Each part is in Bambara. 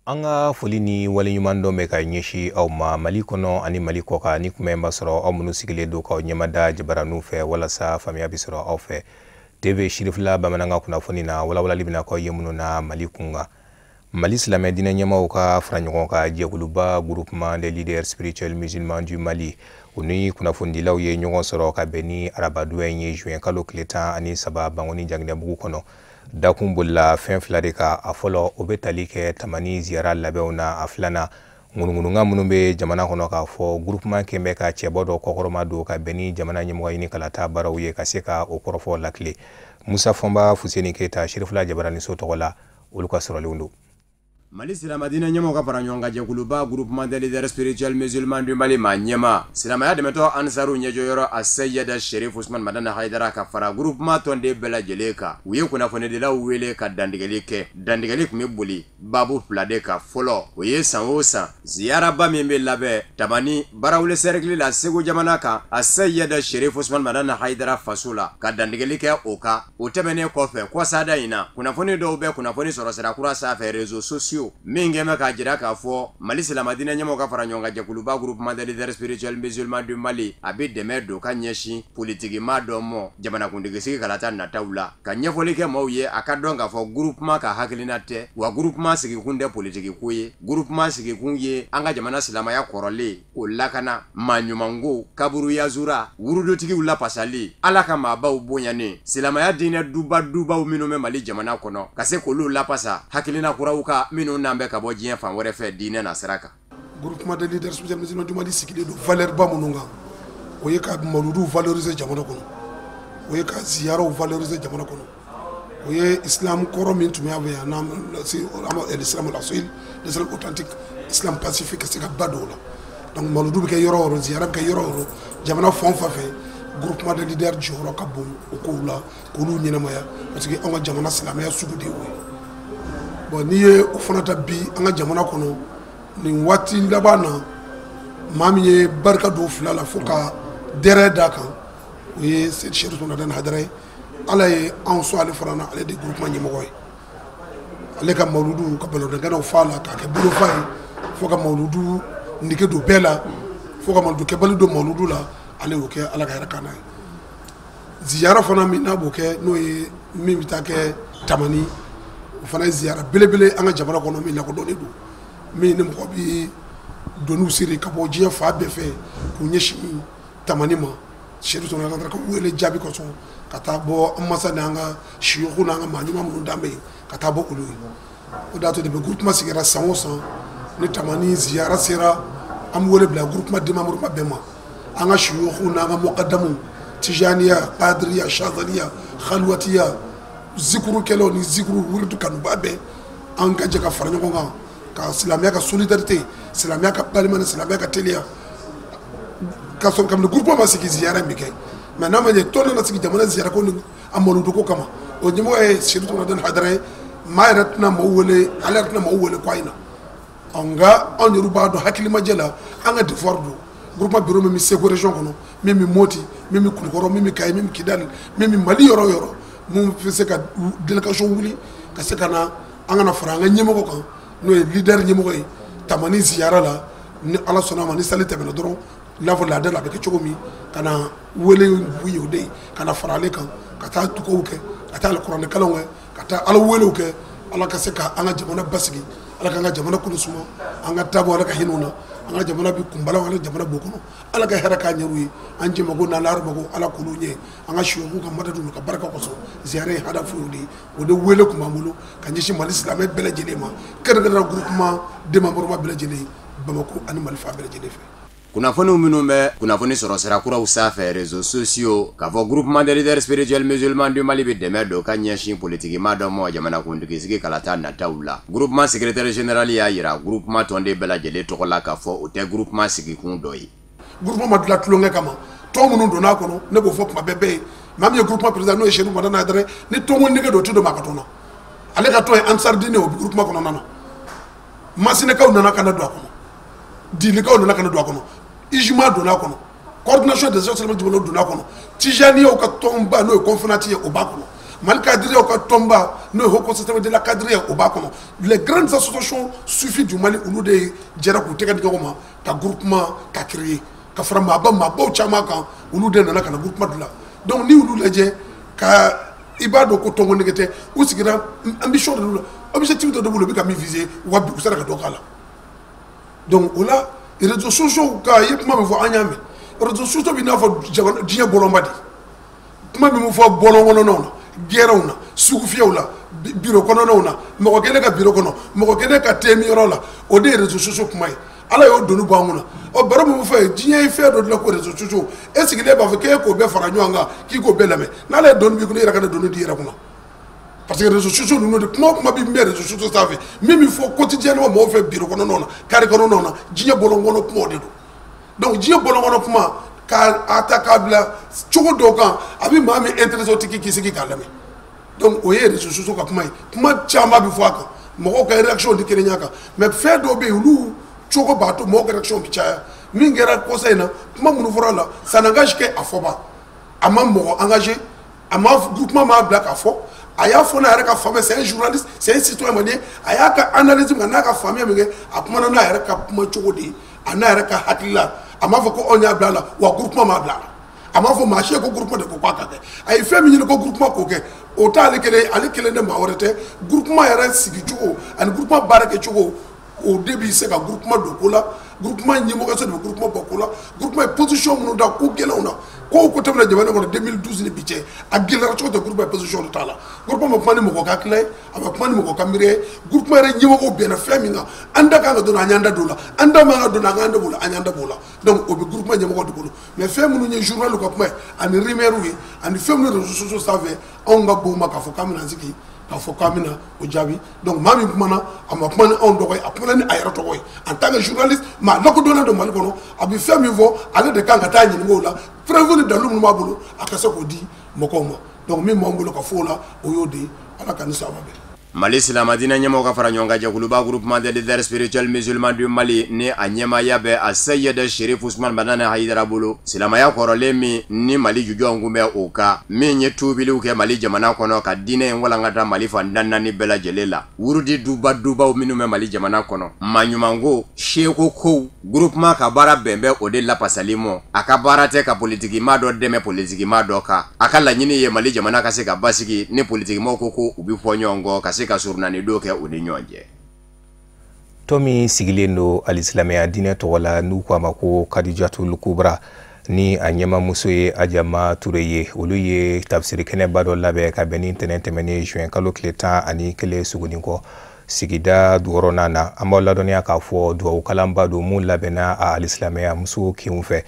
An ka foli ni waleɲuman dɔn bɛ ka ɲɛsin aw ma Mali kɔnɔ ani Mali kɔkan, ni kuma in b'a sɔrɔ aw minnu sigilen don k'aw ɲɛmada jabaraninw fɛ walasa faamuya bɛ sɔrɔ aw fɛ. TV Sirifila bamanankan kunnafoni na, walawalali bɛna k'aw ye minnu na Mali kunkan. Mali silamɛ diinɛ ɲɛmaaw ka fara ɲɔgɔn kan jɛkuluba Groupement des leaders spirituels musulmans du Mali, u ni kunnafonidilaw ye ɲɔgɔn sɔrɔ ka bɛn ni arabadon in ye, juin kalo tile 13, Bankoni Janginɛbugu kɔnɔ. Dakun bolila fɛn fila de kan. A fɔlɔ, o bɛ tali kɛ Tamani ziyara labɛnw na. A filanan, ŋunuŋunukan minnu bɛ jamana kɔnɔ k'a fɔ groupement kɛn bɛ ka cɛbɔ dɔ kɔkɔrɔma don ka bɛn ni jamana ɲɛmɔgɔ ɲini kalata baaraw ye, ka se ka o kɔrɔfɔ lakile. Musa Fɔnba Fuseni Keyita, Sirifila Jabaraniso tɔgɔ la, olu ka sɔrɔlenw don. Mali silamɛdiinɛ ɲɛmɔgɔ ka fara ɲɔgɔn kan jɛkuluba Groupement des leaders spirituels musulmans du Mali maa ɲɛmaa, silamɛya dɛmɛtɔ Ansaru ɲɛjɔyɔrɔ a Seyida Sherif Usman Madani Hayidara, ka fara groupement tɔnden bɛɛ lajɛlen kan, u ye kunnafonidilaw wele ka dantigɛli kɛ. Dantigɛli tun bɛ boli babu fila de kan. Fɔlɔ, o ye san o san ziyaraba min bɛ labɛn Tamani Barawuli cercle la Segu jamana kan, a Seyida Sherif Usman Madani Hayidara faso la, ka dantigɛli kɛ o kan. O tɛmɛnen kɔfɛ, kɔsada in na, kunnafoni dɔw bɛ kunnafoni sɔrɔ sira kura sanfɛ, réseaux sociaux, min kɛn bɛ k'a jira k'a fɔ Mali silamɛdiinɛ ɲɛmɔgɔ ka fara ɲɔgɔn kan jɛkuluba Groupement des leaders spirituels musulmans du Mali a bɛ dɛmɛ don ka ɲɛsin politiki maa dɔ mɔ jamanakuntigi sigi kalata nataw la, ka ɲɛfɔli kɛ maaw ye a ka dɔn k'a fɔ groupement ka hakilina tɛ, wa groupement sigikun tɛ politiki ko ye. Groupement sigikun ye an ka jamana silamɛya kɔrɔlen k'o lakana, maa ɲumanko, kaburu yazura, wurudotigiw lapasali, Ala ka maabaw bonyanen, silamɛya diinɛ duba dubaw minnu bɛ Mali jamana kɔnɔ, ka se k'olu lapasa hakilina kuraw kan minnu n'an bɛ ka bɔ diɲɛ fan wɛrɛ fɛ diinɛ na sira kan. Groupement des leaders spirituels musulmans du Mali sigilen don valeur ba minnu kan, o ye ka mawuludu valoriser jamana kɔnɔ, o ye ka ziyaraw valoriser jamana kɔnɔ, o ye islam kɔrɔ min tun bɛ an fɛ yan, n'an l'islam al-asil, l'islam authentique, islam pacifique, ka se ka ba don o la. Donc mawuludu bɛ kɛ yɔrɔ o yɔrɔ, ziyara bɛ kɛ yɔrɔ o yɔrɔ, jamana fan o fan fɛ, groupement des leaders jɔyɔrɔ ka bon o kow la k'olu ɲɛnamaya, parce que anw ka jamana silamɛya sugu de y'o ye. Bon, n'i ye o fana ta bi an ka jamana kɔnɔ nin waati laban na, maa min ye barika don fila la fo ka dɛrɛ d'a kan, o ye Seyidi Sherif Usman Madani Hayidara ye. Ala ye anw sɔn ale fana na, ale de ye groupement ɲɛmɔgɔ ye. Ale ka mawuludu ka balontankɛnɛw fa la k'a kɛ bolofa ye, fo ka mawuludu nege don bɛɛ la, fo ka mawuludu kɛbali don mawuludu la, ale y'o kɛ. Ala ka hɛrɛ k'an n'a ye. Ziyara fana min n'a b'o kɛ, n'o ye min bɛ taa kɛ Tamani, o fana ye ziyara belebele an ka jamana kɔnɔ min lakodɔnnen don, min ni mɔgɔ bi doniw siri ka bɔ diɲɛ fan bɛɛ fɛ k'u ɲɛsin Tamani ma. Sherif Usman Hayidara ka wele jaabi kosɔn, ka taa bɔ an masa n'an ka siyoko n'an ka maa ɲuman minnu d'an bɛ yen, ka taa bɔ olu ye. O de y'a to depuis groupement sigira, san o san ni Tamani ziyara sera, an bɛ wele bila groupement démembrement bɛɛ ma, an ka siyoko n'an ka mɔkadamu, tijaniya, kadiriya, shazaliya, khaliwatiya, zikurukɛlaw ni zikuru wuridu kanuba bɛɛ, an ka jɛ ka fara ɲɔgɔn kan ka silamɛya ka solidarité, silamɛya ka balima ni silamɛya ka teliya. Ka sɔrɔ kabini groupement ma sigi, ziyara in bɛ kɛ. Mais n'a ma ɲɛ tɔn nana sigi jamana ziyara ko ni a mawuludu ko kama, o ɲɛmɔgɔ ye Sherif Usman Madani Hayidara ye. Maa yɛrɛ tɛna maaw wele, ale yɛrɛ tɛna maaw wele ko a in na. Nka anw yɛrɛ b'a dɔn hakilimajɛ la, an ka devoir don. Groupement bureau min bɛ Segu région kɔnɔ, min bɛ Moti, min bɛ Kulukɔrɔ, min bɛ Kayi, min bɛ Kidali, min bɛ Mali yɔrɔ o yɔrɔ, mun bɛ se ka délégation wuli ka se ka na an kana fara an ka ɲɛmɔgɔ kan, n'o ye leader ɲɛmɔgɔ ye Tamani ziyara la. Ni Ala sɔnna a ma, ni sali tɛmɛna dɔrɔn, i n'a fɔ laada la a bɛ kɛ cogo min, ka na wele kun ye o de ye, ka na fara ale kan, ka taa dugawu kɛ, ka taa alikuranɛkalanw kɛ, ka taa Ala welew kɛ, Ala ka se ka an ka jamana basigi, Ala k'an ka jamana kolo suma, an ka taabɔ Ala ka hinɛ u na, an ka jamana bi kunbalaw, Ala ka jamana b'o kɔnɔ, Ala ka hɛrɛ k'an yɛrɛw ye, an jɛmago n'an lahara-mago, Ala k'olu ɲɛ, an ka siyɔku ka madadu n'u ka barika kosɔn. Ziyara ye hadafu y'o de ye. O de wele tun b'an bolo ka ɲɛsin Mali silamɛ bɛɛ lajɛlen ma, kɛrɛnkɛrɛnnenya groupement démembrement bɛɛ lajɛlen, Bamakɔ ani Mali fan bɛɛ lajɛlen fɛ. Kunnafoniw minnu bɛ kunnafoni sɔrɔ sira kuraw sanfɛ, réseaux sociaux, k'a fɔ Groupement des leaders spirituels musulmans du Mali bɛ dɛmɛ don ka ɲɛsin politiki maa dɔ ma jamanakuntigi sigi kalata nataw la, groupement secrétaire général y'a jira groupement tɔnden bɛɛ lajɛlen tɔgɔ la k'a fɔ o tɛ groupement sigikun dɔ ye. Groupement ma dilan tulonkɛ kama, tɔn minnu donna a kɔnɔ, ne b'o fɔ kuma bɛɛ bɛɛ ye, maa min ye groupement président, n'o ye Sherif Madani Hayidara ye, ni tɔnko nege don, o tɛ don maa ka tɔn na. Ale ka tɔn ye Ansar Dine, o bɛ groupement kɔnɔna na. Masinɛkaw nana ka na don a kɔnɔ, Dilikaw nana ka na don a kɔnɔ, Ijima donna a kɔnɔ, coordination des associations jamanaw donna a kɔnɔ, Tijaniyaw ka tɔnba n'o ye Confédération ye, o b'a kɔnɔ. Mali kadiriyaw ka tɔnba n'o ye Haut Conseil de la Kadiriya, o b'a kɔnɔ. Les grandes associations soufies du Mali, olu de jɛra k'u tɛgɛ di ɲɔgɔn ma ka groupement ka créer, ka fara maabaw caman kan, olu de nana ka na groupement dilan. Donc n'i y'olu lajɛ ka i b'a dɔn ko tɔnko nege tɛ, u sigira ambition de la, objectif dɔ de b'u la, u bɛ ka min viser wa bi u sera ka dɔ k'a la. Donc o la, réseaux sociaux ka i ye kuma min fɔ, an y'a mɛn. Réseaux sociaux bɛ i n'a fɔ jamana diɲɛ bɔlɔnba de, kuma min bɛ fɔ bɔlɔn kɔnɔnaw na, gɛrɛnw na, sugufiyɛw la, bureau kɔnɔnaw na, mɔgɔ kelen ka bureau kɔnɔ, mɔgɔ kelen ka thé miyɔrɔ la, o de ye réseaux sociaux kuma ye. Ala y'o doni bɔ an kunna. Ɔ baro min bɛ fɔ yen, diɲɛ ye fɛn dɔ dilan ko réseaux sociaux, e sigilen b'a fɔ k'e k'o bɛɛ fara ɲɔgɔn kan, k'i k'o bɛɛ lamɛn. N'ala ye doni b'i kunna, i yɛrɛ ka na doni di i yɛrɛ kunna. Parce que réseaux sociaux ninnu de, kuma o kuma bɛ mɛn réseaux sociaux sanfɛ, min bɛ fɔ quotidiennement mɔgɔw fɛ bureau kɔnɔnaw na, carré kɔnɔnaw na, diɲɛ bɔlɔn kɔnɔ kumaw de don. Donc diɲɛ bɔlɔn kɔnɔ kuma, k'a ta k'a bila cogo dɔw kan, a bɛ maa min intéressé, o tigi k'i sigi k'a lamɛn. Donc o ye réseaux sociaux ka kuma ye. Kuma caman bɛ fɔ a kan, mɔgɔw ka réaction tɛ kelen ye a kan, mais fɛn dɔw bɛ yen, olu cogo b'a to mɔgɔw ka réaction bɛ caya. Min kɛra kɔsa in na, kuma minnu fɔra a la, ça n'engage que a fɔba, a ma mɔgɔ engagé, a ma groupement m'a bila k'a fɔ. A y'a fɔ n'a yɛrɛ ka faamuya, c'est un journaliste, c'est un citoyen malien, a y'a ka analyse min kɛ, n'a ka faamuya min kɛ, a kumana n'a yɛrɛ ka kuma cogo de ye, a n'a yɛrɛ ka hakilila. A m'a fɔ ko anw y'a bila a la, wa groupement m'a bila a la. A m'a fɔ maa si ye ko groupement de ko k'a ka kɛ. A ye fɛn min ɲini ko groupement k'o kɛ, o t'ale kelen ye, ale kelen tɛ, maa wɛrɛ tɛ. Groupement yɛrɛ sigicogo ani groupement baara kɛcogo, o de bɛ se ka groupement don ko la. Groupement ɲɛmɔgɔso de bɛ groupement bɔ ko la. Groupement ye position minnu da ko gɛlɛnw na, ko o ko tɛmɛna jamana kɔnɔ 2012 ni bi cɛ, a gɛlɛyara cogo tɛ, groupement ye position dɔ t'a la. Groupement ma kuma ni mɔgɔ ka hakilila ye, a ma kuma ni mɔgɔ ka miiri ye. Groupement yɛrɛ ɲɛmɔgɔw bɛnna fɛn min kan, an da kan ka don, an y'an da don o la, an da man ka don, an k'an da b'o la, an y'an da b'o la. Donc o bɛ groupement ɲɛmɔgɔ de bolo. Mais fɛn minnu ye journal ka kuma ye ani rumeur ye ani fɛn minnu ye réseaux sociaux sanfɛ, anw ka bon ma k'a fɔ k'an bɛna an sigi k'a fɔ k'an bɛna o jaabi. Donc maa min kumana, a ma kuma ni anw tɔgɔ ye, a kumana ni a yɛrɛ tɔgɔ ye en tant que journaliste. Maa lakodɔnnen don Mali kɔnɔ, a bɛ fɛn min fɔ, ale de kan ka taa ɲininka o la. Preuve ni dalu minnu b'a bolo, a ka se k'o di mɔgɔw ma. Donc min b'an bolo ka fɔ o la, o y'o de ye. Ala ka ni sababa bɛn. Mali silamɛdinɛ ɲɛmɔgɔ ka fara ɲɔgɔn kan jɛkuluba Groupement des leaders spirituels musulmans du Mali, ni a ɲɛmaaya bɛ a Seyid Sherif Usman Madani Hayidara bolo, silamɛya kɔrɔlen min ni Mali jujɔn kun bɛ o kan, min ye tuubiliw kɛ Mali jamana kɔnɔ ka diinɛ in walankata Mali fan 44 bɛɛ lajɛlen la, wurudi duba dubaw minnu bɛ Mali jamana kɔnɔ, maɲumanko seko kow, groupement ka baara bɛn bɛ o de lapasali ma. A ka baara tɛ ka politikima dɔ dɛmɛ politikima dɔ kan, a ka laɲini ye Mali jamana ka se ka basigi ni politikimaw ko ko u bɛ fɔ ɲɔgɔn kɔ, ka se ka surunani dɔw kɛ u ni ɲɔgɔn cɛ. Tɔn min sigilen don alisilamɛya diinɛ tɔgɔ la, n'u ko a ma ko Kadijatul Kubra, ni a ɲɛmamuso ye Ajama Ture ye, olu ye tafsiri kɛnɛba dɔ labɛn ka bɛn ni ntɛnɛn tɛmɛnen juin kalo tile 11 suguni kɔ sigida 6nan na. An b'aw ladɔnniya k'a fɔ duwawu kalanba don mun labɛnna a alisilamɛya muso kinw fɛ,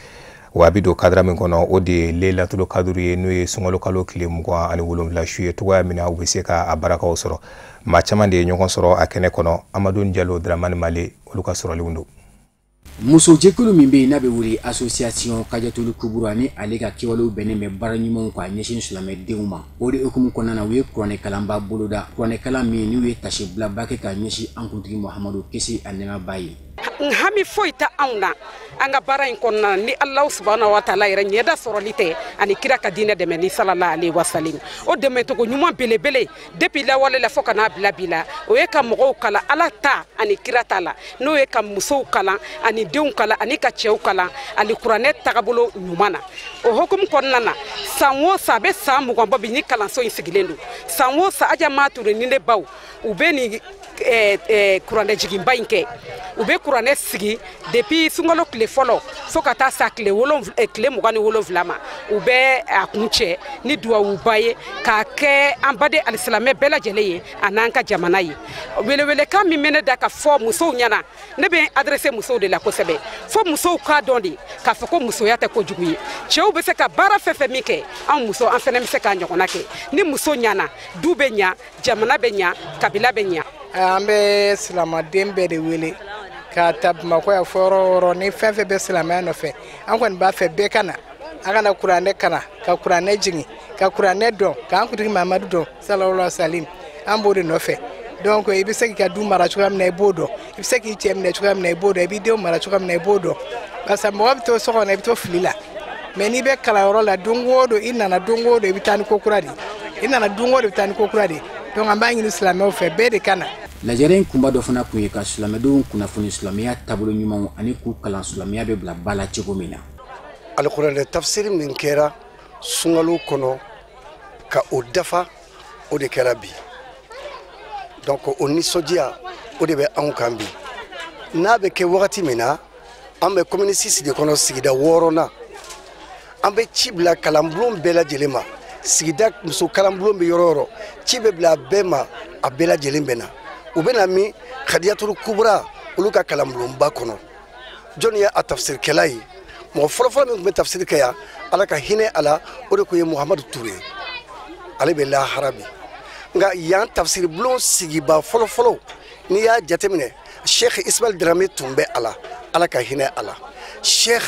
wa a bɛ don kadara min kɔnɔ, o de ye Laylatul Qadr ye, n'o ye sunkalo kalo tile 27 su ye. Cogoya min na u bɛ se ka a barakaw sɔrɔ, maa caman de ye ɲɔgɔn sɔrɔ a kɛnɛ kɔnɔ. Amadu Jalo, Dramani Male, olu ka sɔrɔlenw don. Muso jɛkulu min bɛ yen n'a bɛ wele Association Kadijatul Kubra, ni ale ka kɛwalew bɛnnen bɛ baara ɲumanw k'a ɲɛsin silamɛdenw ma, o de hukumu kɔnɔna na, u ye kuranɛ kalanba boloda, kuranɛ kalan min n'u ye tasibilaba kɛ k'a ɲɛsin an kuntigi Muhamadu, kisi a nɛɛma b'a ye. Hami foyi tɛ anw na an ka baara in kɔnɔna na ni Alahu subahana wa taala yɛrɛ ɲɛda sɔrɔli tɛ, ani kira ka diinɛ dɛmɛ ni salala alaihi wasalim. O dɛmɛcogo ɲuman belebele depuis lawale la fo ka n'a bila bi la, o ye ka mɔgɔw kalan Ala ta ani kira ta la, n'o ye ka musow kalan ani denw kalan ani ka cɛw kalan ani kuranɛ tagabolo ɲuman na. O hukumu kɔnɔna na, san o san, a bɛ san 20 bɔ bi ni kalanso in sigilen don, san o san Ajama Ture ni ne baw, u bɛ nin kuranɛ jiginba in kɛ. U bɛ kuranɛ sigi depuis sunkalo tile fɔlɔ fo ka taa sa tile 27 ma, u bɛ a kun cɛ ni duwawuba ye k'a kɛ an baden alisilamɛ bɛɛ lajɛlen ye a n'an ka jamana ye. Welewelekan min bɛ ne da ka fɔ musow ɲɛna, ne bɛ n adressé musow de la kosɛbɛ, fo musow k'a dɔn de k'a fɔ ko musoya tɛ kojugu ye. Cɛw bɛ se ka baara fɛn fɛn min kɛ, anw muso an fɛnɛ bɛ se k'a ɲɔgɔnna kɛ. Ni muso ɲana, du bɛ ɲa, jamana bɛ ɲa, kabila bɛ ɲa. An bɛ silamaden bɛɛ de wele ka ta Bamakɔ yan fɔ yɔrɔ o yɔrɔ, ni fɛn fɛn bɛ silamɛya nɔfɛ, an kɔni b'a fɛ bɛɛ ka na, an ka na kuranɛ kalan, ka kuranɛ jigin, ka kuranɛ dɔn, k'an kuntigi Mamadu dɔn sallallahu alaihi wasallam, an b'o de nɔfɛ. Donc i bɛ se k'i ka du mara cogoya min na, i b'o dɔn, i bɛ se k'i cɛ minɛ cogoya min na, i b'o dɔn, i b'i denw mara cogoya min na, i b'o dɔn. Parce que mɔgɔ bɛ to so kɔnɔ, i bɛ to fili la, mais n'i bɛ kalanyɔrɔ la don o don, i nana don o don, i bɛ taa ni ko kura de ye. I nana don o de bɛ taa ni ko kura de ye. Donc an b'a ɲini silamɛw fɛ bɛɛ de ka na. Lajɛrɛ in kunba dɔ fana kun ye ka silamɛdenw kunnafoni silamɛya taabolo ɲumanw ani k'u kalan silamɛya bɛ bila ba la cogo min na. Alikuranɛ tafsiri min kɛra sunkalo kɔnɔ ka o dafa, o de kɛra bi. Donc o nisɔndiya o de bɛ anw kan bi. N'a bɛ kɛ wagati min na, an bɛ commune 6 de kɔnɔ, sigida 6nan. An bɛ ci bila kalanbulon bɛɛ lajɛlen ma. Sigida muso kalanbulon bɛ yɔrɔ o yɔrɔ, ci bɛ bila a bɛɛ ma, a bɛɛ lajɛlen bɛ na. U bɛ na min Khadijatul Kubra olu ka kalanbulonba kɔnɔ. Jɔnni ye a tafsirikɛla ye? Mɔgɔ fɔlɔfɔlɔ min tun bɛ tafsiri kɛ yan, Ala ka hinɛ a la, o de tun ye Muhamadu Ture. Ale bɛ lahara bi. Nka yan tafsiribulon sigiba fɔlɔfɔlɔ, n'i y'a jateminɛ, Sheikh Ismail Darame tun bɛ a la, Ala ka hinɛ a la. Sheikh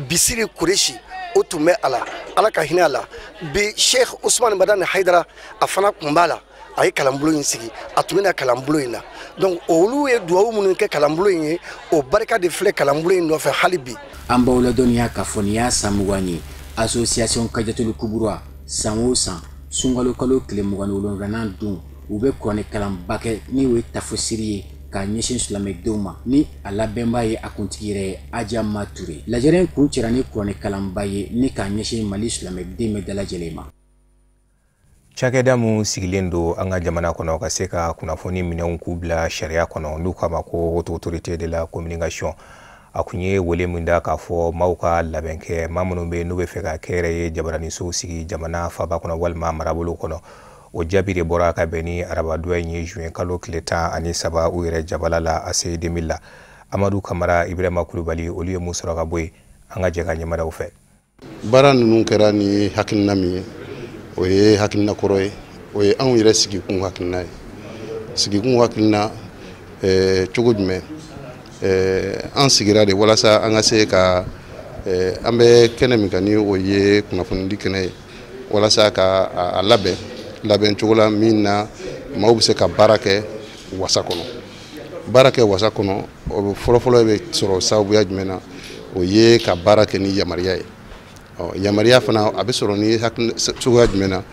Bisiri Kureshi o tun bɛ a la, Ala ka hinɛ a la. Bi Sheikh Usman Madani Haidara a fana tun b'a la. A ye kalanbulon in sigi, a tun bɛna kalanbulon in na. Donc olu ye duwawu minnu kɛ kalanbulon in ye, o barika de filɛ kalanbulon in nɔfɛ hali bi. An b'aw ladɔnniya k'a fɔ nin y'a san 20 ye, association Kadiatul Kubra san o san sunkalo kalo tile 27nan don, u bɛ kuranɛ kalanba kɛ ni o ye tafsiri ye k'a ɲɛsin silamɛdenw ma, ni a labɛnba ye a kuntigi yɛrɛ ye Aja Mature. Lajɛrɛ in kun cɛra ni kuranɛ kalanba ye ni k'a ɲɛsin Mali silamɛden bɛɛ lajɛlen ma. Cakɛda mun sigilen don an ka jamana kɔnɔ ka se ka kunnafoni minɛnw k'u bila sariya kɔnɔ, n'u k'a ma ko Haute Autorité de la Communication, a kun ye wele min da k'a fɔ maaw ka labɛn kɛ, maa minnu bɛ n'u bɛ fɛ ka kɛ yɛrɛ ye jabaranisow sigi jamana faaba kɔnɔ walima marabolo kɔnɔ. O jaabi de bɔra ka bɛn ni arabadon in ye juin kalo tile 13 u yɛrɛ jabala la ACI 2000 la. Amadu Kamara, Ibrahima Kulubali, olu ye mun sɔrɔ ka bɔ yen, an ka jɛ ka ɲɛmadaw fɛ. Baara ninnu kɛra ni hakilina min ye, o ye hakilina kɔrɔ ye, o ye anw yɛrɛ sigikun hakilina ye. Sigikun hakilina cogo jumɛn? An sigira de walasa an ka se ka an bɛ kɛnɛ min kan ni o ye kunnafonidi kɛnɛ ye, walasa ka a labɛn cogo la min na maaw bɛ se ka baara kɛ wasa kɔnɔ. Baara kɛ wasa kɔnɔ, o fɔlɔfɔlɔ bɛ sɔrɔ sababuya jumɛn na? O ye ka baara kɛ ni yamaruya ye. Yamaruya fana a bɛ sɔrɔ ni cogoya jumɛn na?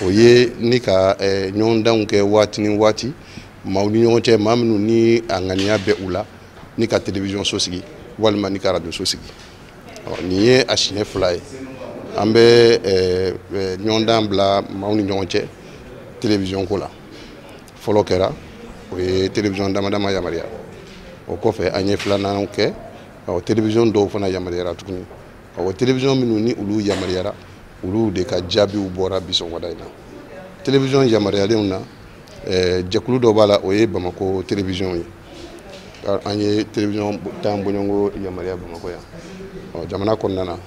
O ye ni ka ɲɔgɔndanw kɛ waati ni waati maaw ni ɲɔgɔn cɛ, maa minnu ni a ŋaniya bɛ u la ni ka télévision so sigi walima ni ka radio so sigi. Nin ye a siɲɛ 2 ye an bɛ ɲɔgɔndan bila maaw ni ɲɔgɔn cɛ télévision ko la. Fɔlɔ kɛra o ye télévision dama dama yamaruya, o kɔfɛ an ye 2nan kɛ, télévision dɔw fana yamaruyara tuguni. O télévision minnu ni olu yamaruyara, olu de ka jaabiw bɔra bi sɔgɔmada in na. Télévision yamaruyalenw na, jɛkulu dɔ b'a la, o ye Bamakɔ télévision ye. An ye télévision 10 bɔɲɔgɔnko yamaruya Bamakɔ yan. Jamana kɔnɔna na,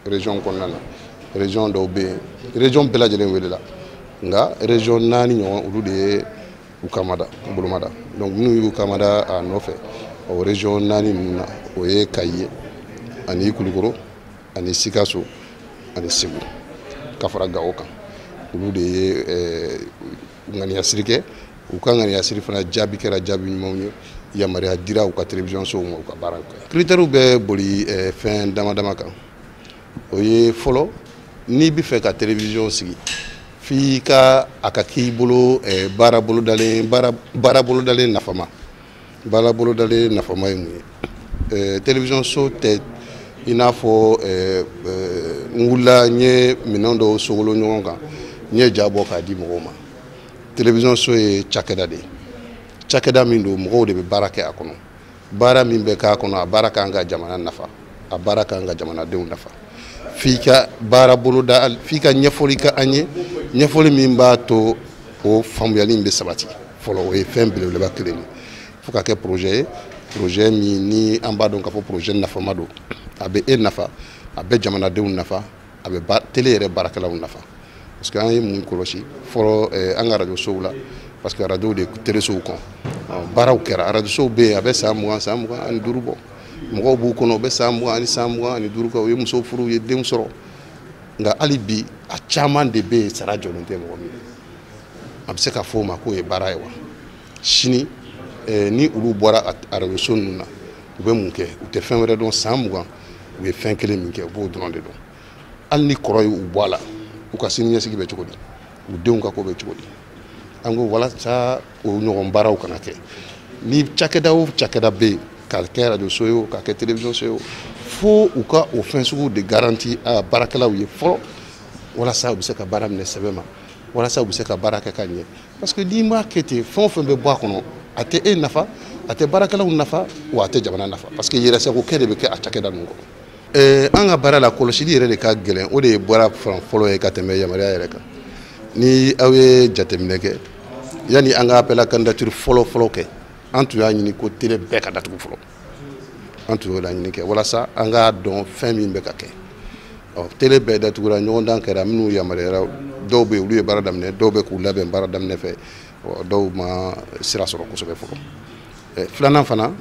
région kɔnɔna na, région dɔw bɛ yen, région bɛɛ lajɛlen welela, nka région 4 ɲɔgɔn olu de ye u kamada bolomada. Donc minnu y'u kamada a nɔfɛ, o région 4 ninnu na, o ye Kayi ye ani Kulukoro ani Sikaso ani Segu ka fara Gawo kan. Olu de ye ŋaniyasiri kɛ, u ka ŋaniyasiri fana jaabi kɛra jaabi ɲumanw ye, yamaruya dira u ka télévision sow ma u ka baara kɛ. Critères bɛ boli fɛn dama dama kan. O ye fɔlɔ, n'i bɛ fɛ ka télévision sigi, f'i ka a ka k'i bolo baara bolodalen, baara bolodalen nafama. Baara bolodalen nafama ye mun ye? Télévision so tɛ i n'a fɔ n wulila n ye minɛn dɔw sogolo ɲɔgɔn kan, n ye ja bɔ k'a di mɔgɔw ma. Télévision so ye cakɛda de ye, cakɛda min don mɔgɔw de bɛ baara kɛ a kɔnɔ. Baara min bɛ k'a kɔnɔ, a baara kan ka jamana nafa, a baara kan ka jamanadenw nafa. F'i ka baara boloda, f'i ka ɲɛfɔli kɛ an ye, ɲɛfɔli min b'a to o faamuyali in bɛ sabati fɔlɔ. O ye fɛn belebeleba kelen ye. Fo ka kɛ projet ye, projet min ni an b'a dɔn k'a fɔ projet nafama don, a bɛ e nafa, a bɛ jamanadenw nafa, a bɛ télé yɛrɛ baarakɛlaw nafa. Parce que an ye mun kɔlɔsi fɔlɔ an ka radio sow la, parce que radio de télé sow kɔn baaraw kɛra. Radio sow bɛ yen a bɛ san 20, san 25 bɔ, mɔgɔw b'u kɔnɔ u bɛ san 20 ani san 25 kɛ, u ye muso furu, u ye denw sɔrɔ. Nka hali bi a caman de bɛ yen sara jɔlen tɛ mɔgɔ min ye. A bɛ se ka fɔ o ma k'o ye baara ye wa? Sini ni olu bɔra radio so ninnu na, u bɛ mun kɛ? U tɛ fɛn wɛrɛ dɔn. San 20 u ye fɛn kelen min kɛ, u b'o dɔrɔn de dɔn. Hali ni kɔrɔ ye u bɔ a la, u ka sini ɲɛsigi bɛ cogo di? U denw ka ko bɛ cogo di? An ko walasa o ɲɔgɔn baaraw kana kɛ, ni cakɛda o cakɛda bɛ yen, k'a kɛ radio so ye o, k'a kɛ télévision so ye o, fo u ka o fɛn sugu de garanti a baarakɛlaw ye fɔlɔ, walasa u bɛ se ka baara minɛ sɛbɛ ma, walasa u bɛ se ka baara kɛ ka ɲɛ. Parce que n'i m'a kɛ ten, fɛn o fɛn bɛ bɔ a kɔnɔ, a tɛ e nafa, a tɛ baarakɛlaw nafa, wa a tɛ jamana nafa, parce que yɛrɛsago kɛ de bɛ kɛ a cakɛda ninnu kɔnɔ. An ka baara la, kɔlɔsili yɛrɛ de ka gɛlɛn. O de ye baara fan fɔlɔ ye ka tɛmɛ yamaruya yɛrɛ kan. Ni aw ye jateminɛ kɛ, yanni an ka appel à candidature fɔlɔ fɔlɔ kɛ, an tun y'a ɲini ko télé bɛɛ ka datugu fɔlɔ. An tun y'o laɲini kɛ walasa an k'a dɔn fɛn min bɛ ka kɛ. Ɔ, télé bɛɛ datugura, ɲɔgɔndan kɛra. Minnu yamaruyara, dɔw bɛ yen, olu ye baara daminɛ, dɔw bɛ k'u labɛn baara daminɛ fɛ, dɔw ma sira sɔrɔ kosɛbɛ fɔlɔ. Filanan fana,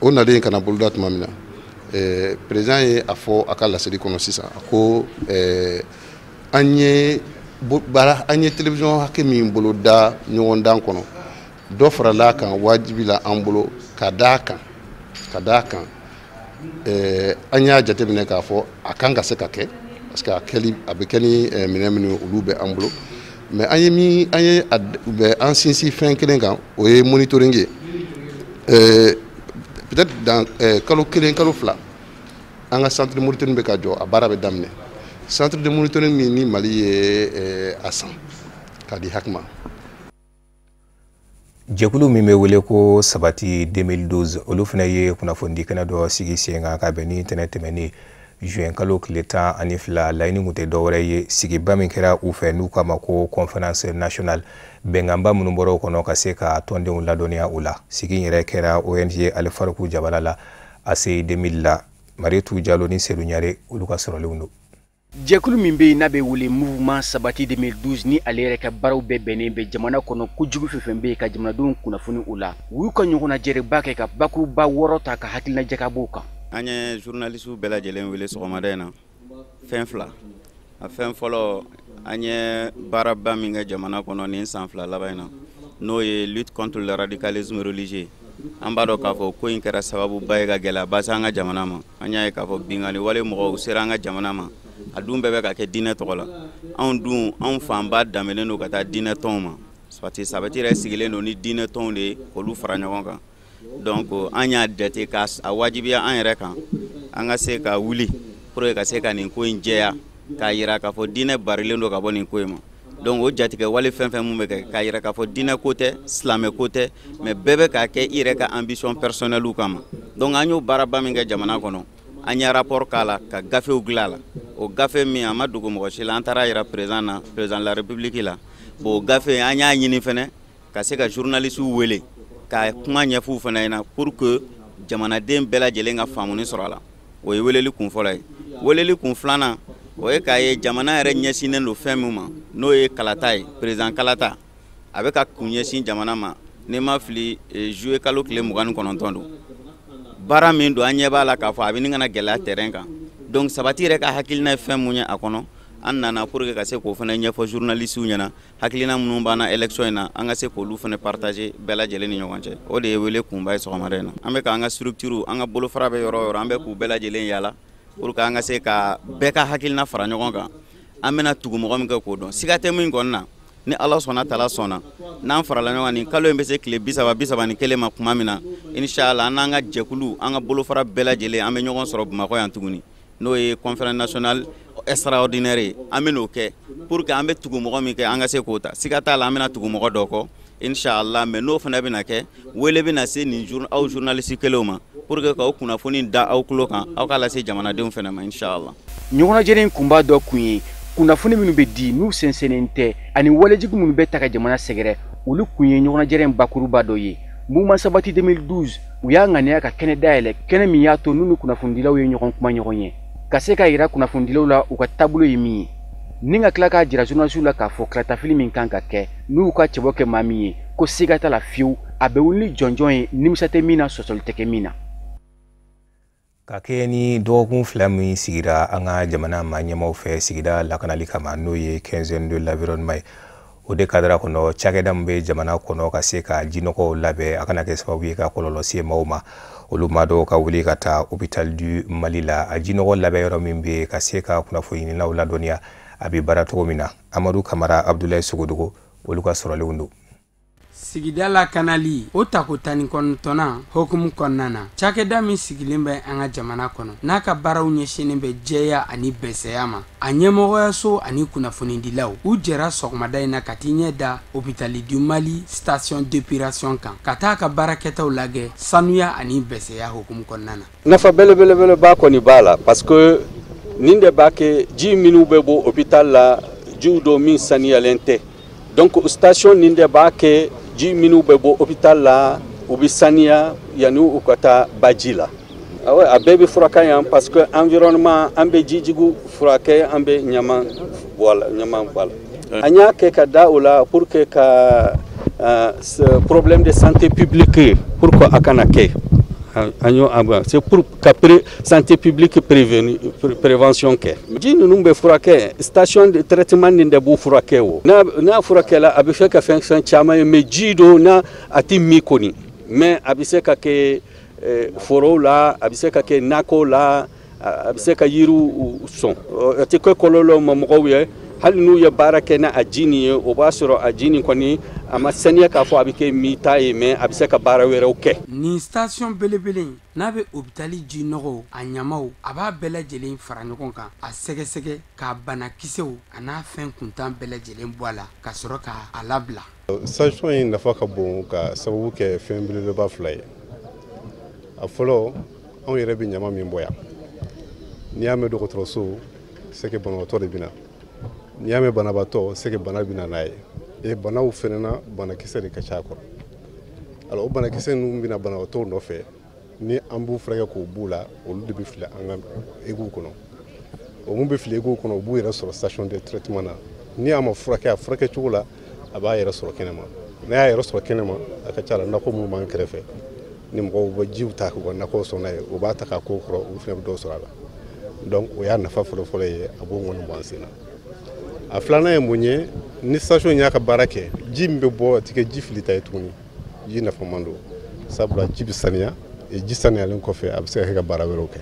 o nalen ka na boloda tuma min na, président ye a fɔ a ka laseli kɔnɔ sisan, a ko an ye baara, an ye télévision hakɛ min boloda ɲɔgɔndan kɔnɔ, dɔ farala kan wajibi la an bolo, ka d'a kan an y'a jateminɛ k'a fɔ a kan ka se ka kɛ, parce que a kɛli, a bɛ kɛ ni minɛn minnu ye, olu bɛ an bolo. Mais an ye min, an ye a bɛ an sinsin fɛn kelen kan, o ye monitoring ye. Peut-être dans kalo 1, kalo 2, an ka centre de monitoring bɛ ka jɔ, a baara bɛ daminɛ. Centre de monitoring min ni Mali ye a san k'a di HAC ma. Jɛkulu min bɛ wele ko Sabati 2012, olu fana ye kunnafonidi kɛnɛ dɔ sigi sen kan ka bɛn ni tɛnɛ tɛmɛnen juin kalo tile 12. Laɲini kun tɛ dɔwɛrɛ ye, sigiba min kɛra u fɛ n'u k'a ma ko conférence nationale, bɛnkanba minnu bɔra o kɔnɔ, ka se ka tɔndenw ladɔnniya o la. Sigi in yɛrɛ kɛra ONG Alifaruku jabala la, ACI 2000 la. Maritu Jalo ni Sedu Ɲare, olu ka sɔrɔlenw don. Jɛkulu min bɛ yen n'a bɛ wele Mouvement Sabati 2012, ni ale yɛrɛ ka baaraw bɛɛ bɛnnen bɛ jamana kɔnɔ, kojugu fɛn fɛn bɛ yen, ka jamanadenw kunnafoni o la, u y'u ka ɲɔgɔnnajɛrɛba kɛ ka bakuruba 6 ta ka hakilina jagabɔw kan. An ye journaliste bɛɛ lajɛlen wele sɔgɔmada in na fɛn fila. A fɛn fɔlɔ, an ye baaraba min kɛ jamana kɔnɔ nin san 2 laban in na, n'o ye lutte contre le radicalisme religieux. An b'a dɔn k'a fɔ ko in kɛra sababuba ye ka gɛlɛyaba se an ka jamana ma. An y'a ye k'a fɔ binkanni wale mɔgɔw sera an ka jamana ma, a dun bɛɛ bɛ ka kɛ diinɛ tɔgɔ la. Anw dun, anw fanba daminɛnen don ka taa diinɛ tɔnw ma. Sabati yɛrɛ sigilen don ni diinɛ tɔnw de ye k'olu fara ɲɔgɔn kan. Donc an y'a jate ka a wajibiya an yɛrɛ kan, an ka se ka wuli pour que ka se ka nin ko in jɛya, k'a yira k'a fɔ diinɛ barilen don ka bɔ nin ko in ma. Donc o jatigɛ wale fɛn fɛn mun bɛ kɛ, k'a yira k'a fɔ diinɛ ko tɛ, silamɛ ko tɛ, mais bɛɛ bɛ k'a kɛ i yɛrɛ ka ambition personnelle kama. Donc an y'o baaraba min kɛ jamana kɔnɔ, an ye rapport k'a la, ka gafew dilan a la. O gafe min, a ma dogo mɔgɔ si la, an taara yira président na, président de la République la. Bon, o gafe, an y'a ɲini fɛnɛ ka se ka journalistes wele ka kuma ɲɛf'u fana ɲɛna pour que jamanaden bɛɛ lajɛlen ka faamuni sɔrɔ a la. O ye weleli kun fɔlɔ ye. Weleli kun filanan, o ye k'a ye jamana yɛrɛ ɲɛsinnen don fɛn min ma, n'o ye kalata ye, président kalata, a bɛ ka kun ɲɛsin jamana ma. N'i ma fili, juillet kalo tile 29 don. Baara min don, an ɲɛ b'a la k'a fɔ a bɛ nin kana gɛlɛya terrain kan. Donc Sabati yɛrɛ ka hakilina ye fɛn mun ye a kɔnɔ, an nana pour que ka se k'o fana ɲɛfɔ journalistes ɲɛna. Hakilina minnu b'an na élection in na, an ka se k'olu fana partager bɛɛ lajɛlen ni ɲɔgɔn cɛ. O de ye wele kunba ye sɔgɔmada in na. An bɛ k'an ka structure, an ka bolofara bɛ yɔrɔ o yɔrɔ, an bɛ k'u bɛɛ lajɛlen yala pour que an ka se ka bɛɛ ka hakilina fara ɲɔgɔn kan, an bɛna tugu mɔgɔ min kɛ k'o dɔn. Siga tɛ min kɔni na, ni Ala sɔnna, tala sɔnna, n'an farala ɲɔgɔn kan, nin kalo in bɛ se tile 30, 31 ma tuma min na, inshallah, an n'an ka jɛkulu, an ka bolofara bɛɛ lajɛlen, an bɛ ɲɔgɔn sɔrɔ Bamakɔ yan tuguni, n'o ye conférence nationale extraordinaire ye. An bɛ n'o kɛ pour que an bɛ tugu mɔgɔ min kɛ, an ka se k'o ta. Siga t'a la, an bɛna tugu mɔgɔ dɔ kɔ, inshallah. Mais n'o fana bɛna kɛ, wele bɛna se nin aw journaliste kelenw ma pour que k'aw kunnafoni da aw tulo kan, aw k'a lase jamanadenw fana ma, inshallah. Ɲɔgɔnnajɛrɛ in kunba dɔ kun ye kunnafoni minnu bɛ di n'u sɛnsɛnnen tɛ, ani walejugu minnu bɛ ta ka jamana sɛgɛrɛ, olu kun ye ɲɔgɔnnajɛrɛ in bakuruba dɔ ye. Mouvement Sabati 2012, u y'a ŋaniya ka kɛnɛ dayɛlɛ, kɛnɛ min y'a to n'u ni kunnafonidilaw ye ɲɔgɔn kuma ɲɔgɔn ye, ka se k'a yira kunnafonidilaw la u ka taabolo ye min ye, ni ka tila k'a jira journalisiw la k'a fɔ kalatafili min kan ka kɛ, n'u y'u ka cɛbɔ kɛ maa min ye, ko siga t'a la fiyewu, a bɛ wuli ni jɔnjɔn ye, nimisa tɛ min na, sɔsɔli tɛ kɛ min na. Ka kɛ ni dɔgɔkun 2 min sigira an ka jamana maa ɲɛmaw fɛ sigida lakanali kama, n'o ye quinzaine de l'environnement ye, o de cadre kɔnɔ, cakɛda min bɛ jamana kɔnɔ ka se ka jinɔgɔw labɛn, a kana kɛ sababu ye ka kɔlɔlɔ se maaw ma, olu maa dɔw ka wuli ka taa Hôpital du Mali la, a jinɔgɔ labɛn yɔrɔ min bɛ, ka se ka kunnafoni ɲininaw ladɔnniya. A bɛ baara cogo min na, Amadu Kamara, Abdulayi Sogodogo, olu ka sɔrɔlenw don. Sigida lakanali o tako 19nan hokumu kɔnɔna na, cakɛda min sigilen bɛ an ka jamana kɔnɔ, n'a ka baaraw ɲɛsinnen bɛ jɛya ani bɛsɛya ma, a ɲɛmɔgɔyaso ani kunnafonidilaw, u jɛra sɔgɔmada in na ka t'i ɲɛ da Hôpital du Mali station d'épuration kan, ka taa ka baarakɛtaw lajɛ sanuya ani bɛsɛya hokumu kɔnɔna na. Nafa belebelebeleba kɔni b'a la, parce que nin de b'a kɛ ji minnu bɛ bɔ hôpital la, jiw dɔ min saniyalen tɛ. Donc station nin de b'a kɛ ji minnu bɛ bɔ hôpital la, u bɛ saniya yanni u ka taa baji la. Awɔ, a bɛɛ bɛ furakɛ yan, parce que environnement, an bɛ jijugu furakɛ, an bɛ ɲaman bɔ a la, ɲaman bɔ a la. An y'a kɛ ka da o la pour que ka problème de santé publique, pour que a kana kɛ. An y'o, c'est pour ka santé publique prévenir, prévention kɛ. Ji ninnu bɛ furakɛ, station de traitement nin de b'u furakɛ. O n'a furakɛla, a bɛ fɛ ka fɛn fɛn caman ye, mais ji don n'a a tɛ min kɔni, mais a bɛ se ka kɛ forow la, a bɛ se ka kɛ nakɔw la, a bɛ se ka yiriw sɔn. A tɛ kɛ kɔlɔlɔ ma mɔgɔw ye. Hali n'u ye baara kɛ n'a a ji nin ye, o b'a sɔrɔ a ji nin kɔni a ma saniya k'a fɔ a bɛ kɛ min ta ye, mais a bɛ se ka baara wɛrɛw kɛ. Nin station belebele in n'a bɛ hôpital ji nɔgɔw, a ɲamaw, a b'a bɛɛ lajɛlen fara ɲɔgɔn kan, a sɛgɛsɛgɛ k'a banakisɛw a n'a fɛn kuntan bɛɛ lajɛlen bɔ a la, ka sɔrɔ k'a labila. Station in nafa ka bon ka sababu kɛ fɛn belebeleba fila ye. A fɔlɔ, anw yɛrɛ bɛ ɲama min bɔ yan, n'i y'a mɛn dɔgɔtɔrɔso, c'est que banabaatɔ de bɛ na. N'i y'a mɛn banabaatɔ, c'est que bana bɛ na n'a ye. Et banaw fɛnɛ na, banakisɛ de ka ca a kɔrɔ. Alors o banakisɛ ninnu bɛna banabaatɔw nɔfɛ, ni an b'u furakɛ k'o b'u la, olu de bɛ fili an ka égout kɔnɔ. O mun bɛ fili égout kɔnɔ, u b'u yɛrɛ sɔrɔ station de traitement na. Ni a ma furakɛ a furakɛ cogo la, a b'a yɛrɛ sɔrɔ kɛnɛma. N'a y'a yɛrɛ sɔrɔ kɛnɛma, a ka ca la nakɔ minnu b'an kɛrɛfɛ, ni mɔgɔw bɛ jiw ta k'u ka nakɔw sɔn n'a ye, u b'a ta k'a k'o kɔrɔ, olu fana bɛ dɔ sɔrɔ a la. Donc o y'a nafa fɔlɔ-fɔlɔ ye, a b'o ŋɔni bɔ an sen na. A filanan ye mun ye? Ni station y'a ka baara kɛ, ji min bɛ bɔ, a tɛ kɛ ji filita ye tuguni, ji nafaman don, sabula ji bɛ saniya. Ji saniyalen kɔfɛ, a bɛ se ka kɛ ka baara wɛrɛw kɛ.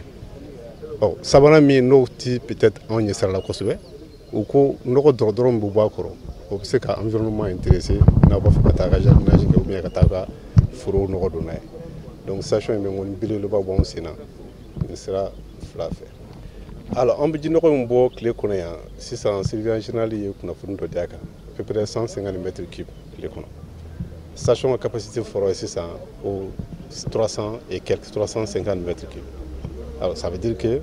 Ɔ sabanan min n'o ti peut-être anw ɲɛ sira la kosɛbɛ, u ko nɔgɔ dɔrɔdɔrɔ min bɛ bɔ a kɔrɔ, o bɛ se ka environnement intéresser, n'aw b'a fɛ ka taa ka jardinage kɛ ou bien ka taa ka forow nɔgɔ don n'a ye. Donc station in bɛ ŋɔni belebeleba bɔ anw sen na nin sira fila fɛ. Alors an bɛ jinɔgɔ min bɔ tile kɔnɔ yan sisan, surveillant général ye kunnafoni dɔ di a kan, à peu près 150 mètres cubes tile kɔnɔ. Station ka capacité fɔlɔ ye sisan o 300 et quelques, 350 mètres cubes. Alors ça veut dire que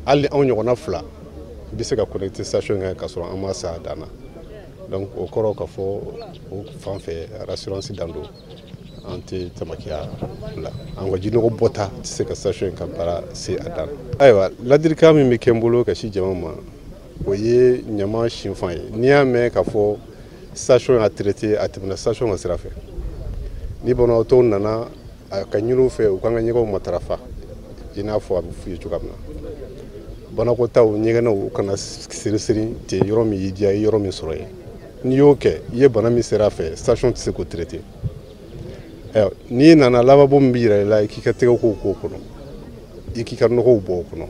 hali anw ɲɔgɔnna fila bɛ se ka connecter station kan ka sɔrɔ an ma sa a dan na. Donc o kɔrɔ ka fɔ o fan fɛ, rassurance dan don, an tɛ tamakiya la, an ka jinɔgɔ bɔta tɛ se ka station in ka baara se a dan na. Ayiwa, ladilikan min bɛ kɛ n bolo ka si jama ma, o ye ɲama sinfan ye. N'i y'a mɛn k'a fɔ station y'a traité, a tɛmɛna station ka sira fɛ. Ni banabaatɔw nana, a ka ɲini u fɛ u k'an ka ɲɛgɛnw matarafa i n'a fɔ a bɛ f'u ye cogoya min na. Banakɔtaw, ɲɛgɛnɛw, u kana seri seri ten, yɔrɔ min y'i diya, i ye yɔrɔ min sɔrɔ yen. N'i y'o kɛ, i ye bana min sera a fɛ, station tɛ se k'o traité. Ayiwa, n'i nana, lavabo min bɛ yira i la, i k'i ka tɛgɛ ko k'o kɔnɔ, i k'i ka nɔgɔw bɔ o kɔnɔ.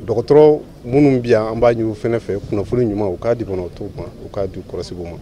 Dɔgɔtɔrɔ minnu bɛ yan, an b'a ɲini u fɛnɛ fɛ, kunnafoni ɲuman, u k'a di banabaatɔw ma, u k'a di kɔlɔsiw ma.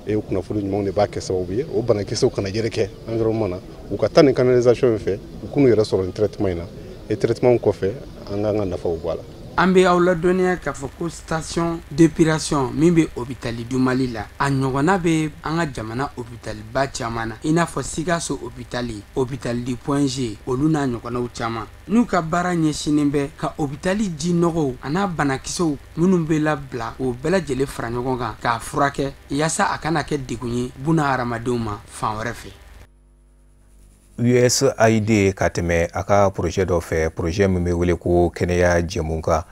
E kunnafoni ɲumanw de b'a kɛ sababu ye o banakisɛw kana yɛrɛkɛ environnement na. U ka taa nin canalisation in fɛ, u k'u yɛrɛ sɔrɔ nin traitement in na. Et traitement kɔfɛ, an k'an ka nafaw bɔ a la. An bɛ aw ladɔnniya k'a fɔ ko station d'épuration min bɛ Hôpital du Mali la, a ɲɔgɔnna bɛ an ka jamana hôpitalba caman na, i n'a fɔ Sikaso hôpital, hôpital du Point G, olu n'a ɲɔgɔnnaw caman, n'u ka baara ɲɛsinnen bɛ ka hôpital ji nɔgɔw a n'a banakisɛw minnu bɛ labila, o bɛɛ lajɛlen fara ɲɔgɔn kan k'a furakɛ, yaasa a kana kɛ degun ye buna hadamadenw ma fan wɛrɛ fɛ. USAID ka tɛmɛ a ka projet dɔ fɛ, projet min bɛ wele ko kɛnɛya jɛmukan,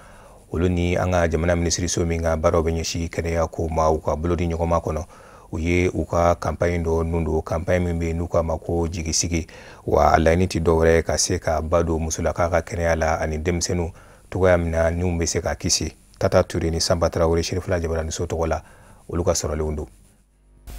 olu ni an ka jamana minisiriso min ka baaraw bɛ ɲɛsin kɛnɛya ko ma, u ka bolodi ɲɔgɔnma kɔnɔ, u ye u ka campagne dɔ nun don, campagne min bɛ yen n'u k'a ma ko jigisigi. Wa a laɲini tɛ dɔwɛrɛ ye ka se ka ba don musolaka ka kɛnɛya la ani denmisɛnninw, cogoya min na n'u bɛ se ka kisi. Tata Ture ni Sanba Tarawele, Serifila Jabaraniso tɔgɔ la, olu ka sɔrɔlenw don.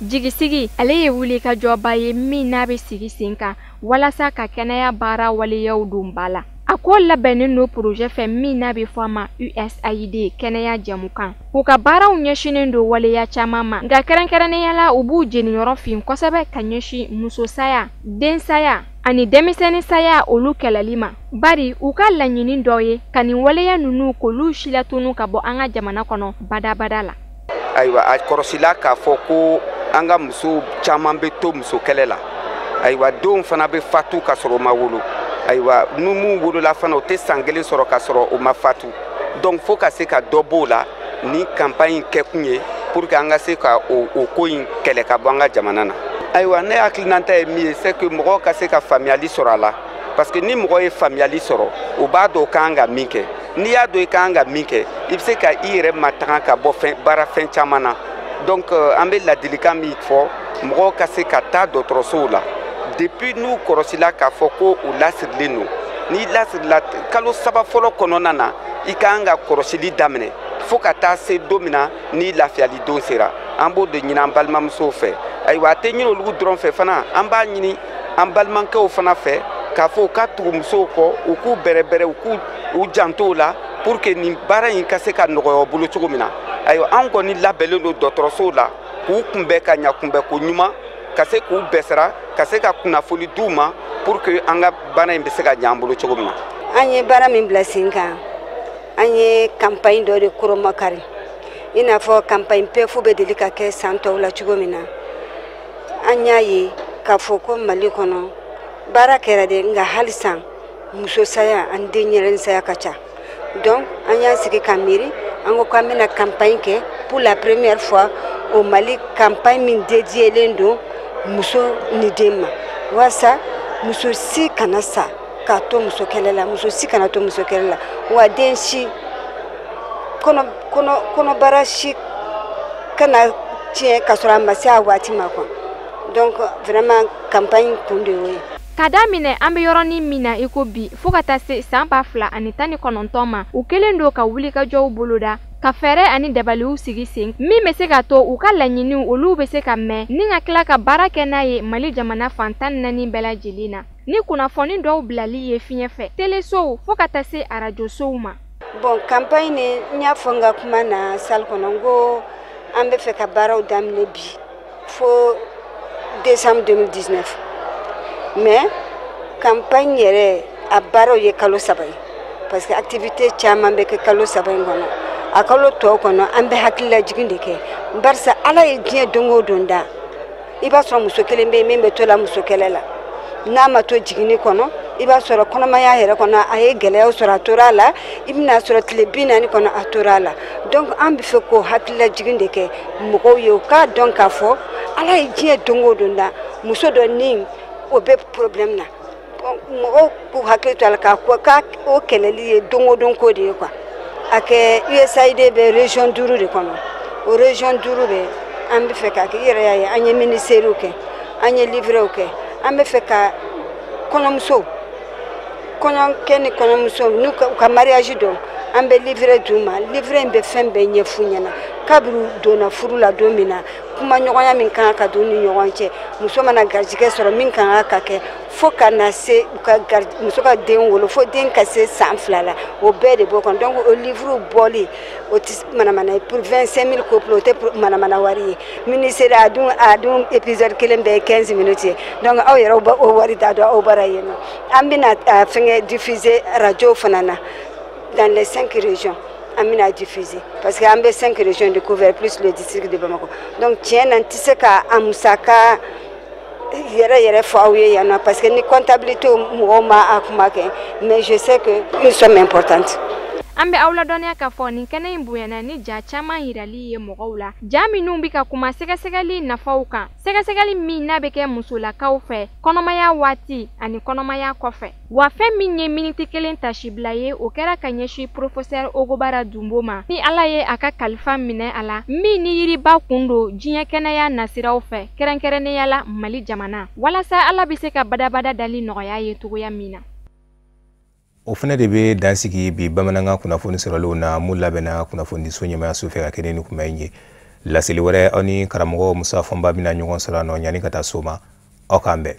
Jigisigi, ale ye wulikajɔba ye min n'a bɛ sigi sen kan walasa ka kɛnɛya baara waleyaw don ba la. A ko labɛnnen don projet fɛ min n'a bɛ fɔ a ma USAID kɛnɛya jɛmukan. U ka baaraw ɲɛsinnen don waleya caman ma, nka kɛrɛnkɛrɛnnenya la u b'u jeniyɔrɔ fin kosɛbɛ ka ɲɛsin musosaya, densaya ani denmisɛnnin saya olu kɛlɛli ma. Bari u ka laɲini dɔ ye ka nin waleya ninnu k'olu silatunu ka bɔ an ka jamana kɔnɔ badabada la. Ayiwa, a kɔrɔsila k'a fɔ ko an ka muso caman bɛ to muso kɛlɛ la. Ayiwa, denw fana bɛ fatu ka sɔrɔ u ma wolo. Ayiwa, ni mun wolola fana, o tɛ san kelen sɔrɔ ka sɔrɔ o ma fatu. Donc fo ka se ka dɔ b'o la. Ni campagne kɛkun ye pour que an ka se ka o ko in kɛlɛ ka bɔ an ka jamana na. Ayiwa, ne hakilinata ye min ye, c'est que mɔgɔw ka se ka faamuyali sɔrɔ a la, parce que ni mɔgɔ ye faamuyali sɔrɔ, o b'a dɔn o kan ka min kɛ. N'i y'a dɔn i kan ka min kɛ, i bɛ se ka i yɛrɛ matanga ka bɔ fɛn baara fɛn caman na. Donc an bɛ ladilikan min fɔ, mɔgɔw ka se ka taa dɔgɔtɔrɔsow la depuis n'u kɔrɔsila k'a fɔ ko u lasirilen don. N'i lasirila, kalo 3 fɔlɔ kɔnɔna na, i kan ka kɔrɔsili daminɛ fo ka taa se don min na ni lafiyali don sera. An b'o de ɲini an balimamusow fɛ. Ayiwa, a tɛ ɲini olu dɔrɔn fɛ fana, an b'a ɲini an balimakɛw fana fɛ k'a fɔ u ka tugu musow kɔ, u k'u bɛrɛbɛrɛ, u k'u u janto u la pour que nin baara in ka se ka nɔgɔya u bolo cogo min na. Ayiwa, an kɔni labɛnlen don dɔgɔtɔrɔsow la k'u kunbɛn ka ɲa, kunbɛnko ɲuman, ka se k'u bɛsira, ka se ka kunnafoni d'u ma pour que an ka baara in bɛ se ka ɲɛ an bolo cogo min na. An ye baara min bila sen kan, an ye campagne dɔ de koromakari, i n'a fɔ campagne PEF bɛ deli ka kɛ san tɔw la cogo min na. An y'a ye k'a fɔ ko Mali kɔnɔ baara kɛra dɛ, nka hali san muso saya ani denyɛrɛnin saya ka ca. Donc an y'an sigi ka miiri, an ko k'an bɛna campagne kɛ pour la première fois au Mali, campagne min dédiélen don muso ni den ma, walasa muso si kana sa k'a to muso kɛlɛ la, muso si kana to muso kɛlɛ la, wa den si kɔnɔbara si kana tiɲɛ ka sɔrɔ a ma se a waati ma quoi. Donc vraiment campagne kun de y'o ye. Ka daminɛ an bɛ yɔrɔnin min na i ko bi, fo ka taa se san 2019 ma, u kɛlen don ka wulikajɔw boloda, ka fɛɛrɛ ani dabaliw sigi sen min bɛ se ka to u ka laɲiniw olu bɛ se ka mɛn ni ka tila ka baara kɛ n'a ye Mali jamana fan 14 bɛɛ lajɛlen na, ni kunnafoni dɔw bilali ye fiɲɛ fɛ telesow fo ka taa se arajosow ma. Bon, campagne ni n y'a fɔ n ka kuma na salle kɔnɔ, n ko an bɛ fɛ ka baaraw daminɛ bi fo décembre 2019, mais campagne yɛrɛ a baaraw ye kalo 3 ye, parce que activité caman bɛ kɛ kalo 3 in kɔnɔ. A kalo tɔw kɔnɔ, an bɛ hakililajigin de kɛ, barisa Ala ye diɲɛ don o don da, i b'a sɔrɔ muso kelen bɛ yen min bɛ to la muso kɛlɛ la. N'a ma to jiginni kɔnɔ, i b'a sɔrɔ kɔnɔmaya yɛrɛ kɔnɔ a ye gɛlɛyaw sɔrɔ, a tora a la. I bɛna sɔrɔ tile 40 kɔnɔ a tora a la. Donc an bɛ fɛ k'o hakililajigin de kɛ mɔgɔw ye, u k'a dɔn k'a fɔ Ala ye diɲɛ don o don da, muso dɔ ni o bɛ problème na. Mɔgɔw k'u hakili to a la k'a fɔ k'a o kɛlɛli ye don o don ko de ye quoi. A kɛ USAID bɛ région 5 de kɔnɔ, o région 5 bɛ an bɛ fɛ k'a kɛ. I yɛrɛ y'a ye, an ye ministères kɛ, an ye livretw kɛ. An bɛ fɛ ka kɔɲɔmuso, kɔɲɔkɛ ni kɔɲɔmuso n'u ka mariage dɔn, an bɛ livret d'u ma. Livret in bɛ fɛn bɛɛ ɲɛf'u ɲɛna kabini u donna furu la don min na, kumaɲɔgɔnya min kan ka don u ni ɲɔgɔn cɛ, muso mana garijɛgɛ sɔrɔ min kan ka kɛ, fo ka na se u ka muso ka den wolo fo den ka se san 2 la, o bɛɛ de b'o kɔnɔ. Donc o livre bɔli o tɛ manamana ye pour 25 000 couples, o tɛ manamana wari ye. Ministère a dun épisode kelen bɛɛ ye 15 minutes ye. Donc aw yɛrɛw b'o wari da dɔn aw bara yen nɔ. An bɛna fɛngɛ diffuser radio fana na dans les 5 régions. An bɛna diffuser parce que an bɛ 5 régions de couvert plus le district de Bamako. Donc tiɲɛ na, n tɛ se ka a musaka yɛrɛ yɛrɛ fɔ aw ye yan nɔ, parce que ni comptabilité mɔgɔw ma a kuma kɛ, mais je sais que une somme importante. An bɛ aw ladɔnniya k'a fɔ nin kɛnɛ in bonyana ni ja caman yirali ye mɔgɔw la, ja minnu bɛ ka kuma sɛgɛsɛgɛli nafaw kan, sɛgɛsɛgɛli min n'a bɛ kɛ musolakaw fɛ kɔnɔmaya waati ani kɔnɔmaya kɔfɛ. Wa fɛn min ye miniti 1 tasibila ye, o kɛra ka ɲɛsin professeur Ogobara Dunbo ma, ni Ala ye a ka kalifa minɛ a la, min ni yiriba kun don diɲɛ kɛnɛya nasiraw fɛ, kɛrɛnkɛrɛnnenya la Mali jamana, walasa Ala bɛ se ka badabada dali nɔgɔya ye cogoya min na. O fana de bɛ dan sigi bi bamanankan kunnafoni sɔrɔlenw na mun labɛnna kunnafonidiso ɲɛmayaso fɛ ka kɛnɛ ni kuma in ye. Laseli wɛrɛ, aw ni karamɔgɔ Musa Fɔnba bɛna ɲɔgɔn sɔrɔ a nɔ. Yanni ka taa so ma, aw k'an bɛn.